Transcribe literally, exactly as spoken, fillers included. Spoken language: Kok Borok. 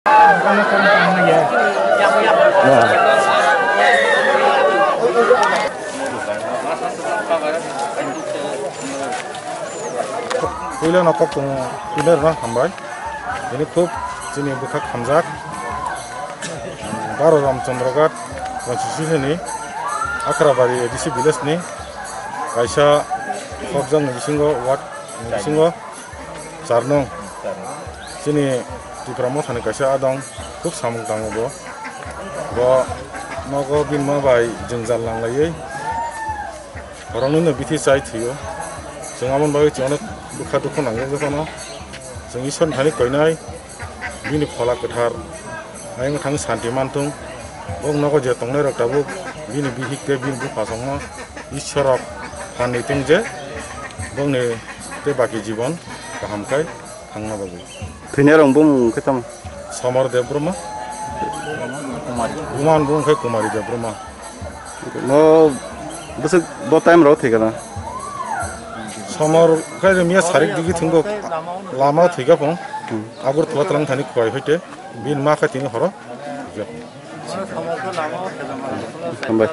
Puila no kok tongo, puila rwna hambai. Ini khub chini bwkhak hamjak. Baro Ramchandra Ghat constituency ni Akrabari A D C village ni kaisa khobjak ni bisingo ward ni bisingo Charnung. Chini Tipra Mothani kaisa adong, khub samung tango bo. Bo nogo bini ma bai jwngjal nanglaiwi borokno no bithi chai thwio. Chwng aboni bagwi chwng onek bwkha dukhu nangjak jotono. Chwng Iswrni thani koinai bini phola kwthar ayang thang santi manthung. Bo nogo je tongnai rok tabuk bini bihik tei bini bupha songno Iswrok phan ni thung je bongni tei baki jibon kaham khai thangna bagwi. Thwinairok bumung khe tamo? Somar Debbarma. Buma ni bumung khe Kumari Debbarma. Mo bwswk bo time rok thwikha na? Somar khe miya sarik digi thwngbo lama thwikha phung. Hmm. Agartala twlang thani khuwai phaite bini ma khe tini horo thwikha phung. Hambai.